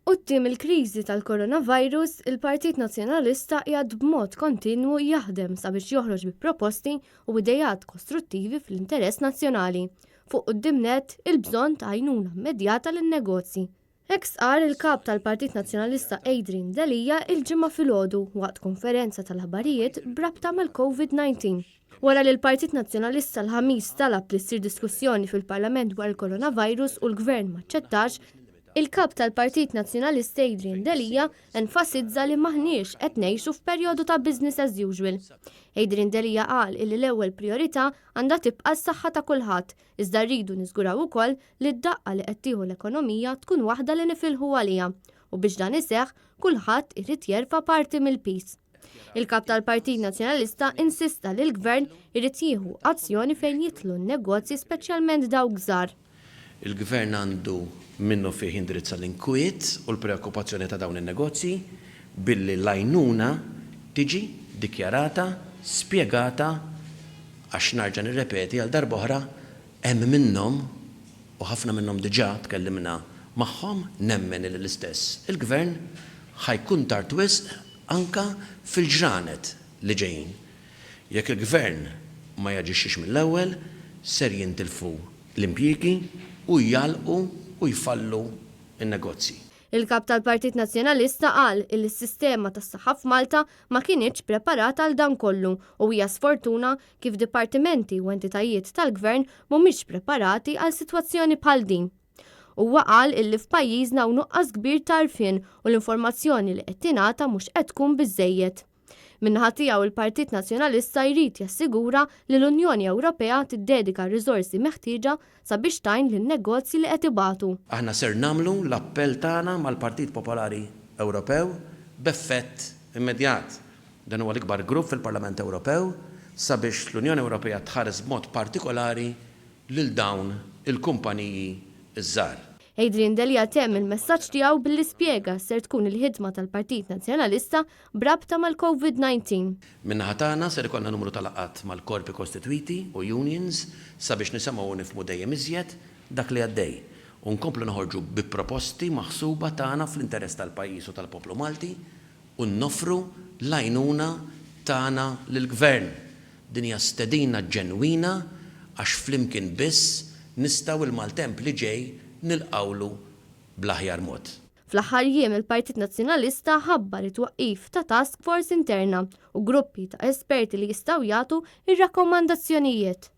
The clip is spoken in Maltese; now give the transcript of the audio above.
Quddiem il-kriżi tal-coronavirus, il-Partit Nazzjonalista qiegħed b'mod kontinwu jaħdem sabiex joħroġ bi proposti u ideat kostruttivi fl-interess nazzjonali. Fuq quddiem nett, il-bżonn ta' għajnuna immedjata lin-negozji. Hekk stqarr il-Kap tal-Partit Nazzjonalista Adrian Delia il-Ġimgħa filgħodu waqt konferenza tal-aħbarijiet b'rabta mal-Covid-19. Wara li l-Partit Nazzjonalista l-Ħamis talab li ssir diskussjoni fil-Parlament dwar il-coronavirus u l-Gvern m'aċċettax, il-Kap tal-Partit Nazzjonalista Adrian Delia enfasizza li m'aħniex qed ngħixu f'perjodu ta' business as usual. Adrian Delia qal illi l-ewwel prijorità għandha tibqa' s-saħħa ta' kulħadd, iżda rridu niżguraw ukoll li d-daqqa li qed tieħu l-ekonomija tkun waħda li nifilħu għaliha u biex dan iseħħ kulħadd irid jerfa' parti mill-piż. Il-Kap tal-Partit Nazzjonalista insista li l-Gvern irid jieħu azzjoni fejn jidħlu n-negozji speċjalment dawk żgħar. Il-Gvern għandu minnufih jindirizza l-inkwiet u l-preokkupazzjoni ta' dawn in-negozji billi l-għajnuna tiġi dikjarata, spjegata għax narġa' nirrepeti għal darb'oħra hemm minnhom u ħafna minnhom diġà tkellimna magħhom, nemmen illi l-istess il-Gvern ħa jkun tard wisq anke fil-ġranet li ġejjin. Jekk il-Gvern ma jaġixxix mill-ewwel, ser jintilfu l-impjiegi u jagħlqu u jfallu n-negozji. Il-Kap tal-Partit Nazzjonalista qal illi s-sistema tas-saħħa f'Malta ma kinitx preparata għal dan kollu u hija sfortuna kif dipartimenti u entitajiet tal-Gvern mhumiex preparati għal sitwazzjoni bħal din. Huwa qal illi f'pajjiżna hawn nuqqas kbir ta' għarfien u l-informazzjoni li qed tingħata mhux qed tkun biżżejjed. Min-naħa tiegħu il-Partit Nazzjonalista jrid jassigura li l-Unjoni Ewropea tiddedika r-riżorsi meħtieġa sabiex tgħin lin-negozji li qed ibatu. Aħna ser nagħmlu l-appell tagħna mal-Partit Popolari Ewropew b'effett immedjat. Dan huwa l-ikbar grupp fil-Parlament Ewropew sabiex l-Unjoni Ewropea tħares b'mod partikolari lil dawn il-kumpaniji ż-żgħar. Adrian Delia temm il-messaġġ tiegħu billi spjega x'ser tkun il-ħidma tal-Partit Nazzjonalista b'rabta mal-Covid 19. Min-naħa tagħna ser ikollna numru ta' laqgħat mal-korpi kostitwiti u unions sabiex nisemgħu u nifhmu dejjem iżjed dak li għaddej u nkomplu noħorġu bi proposti maħsuba tagħna fl-interess tal-pajjiż u tal-poplu Malti u noffru l-għajnuna tagħna lill-Gvern. Din hija stedina ġenwina għax flimkien biss nistgħu l-maltemp li ġej nilqgħulu bl-aħjar mod. Fl-aħħar jiem il-Partit Nazzjonalista ħabbar it-twaqqif ta' task force interna u gruppi ta' esperti li jistgħu jagħtu r-rakkomandazzjonijiet.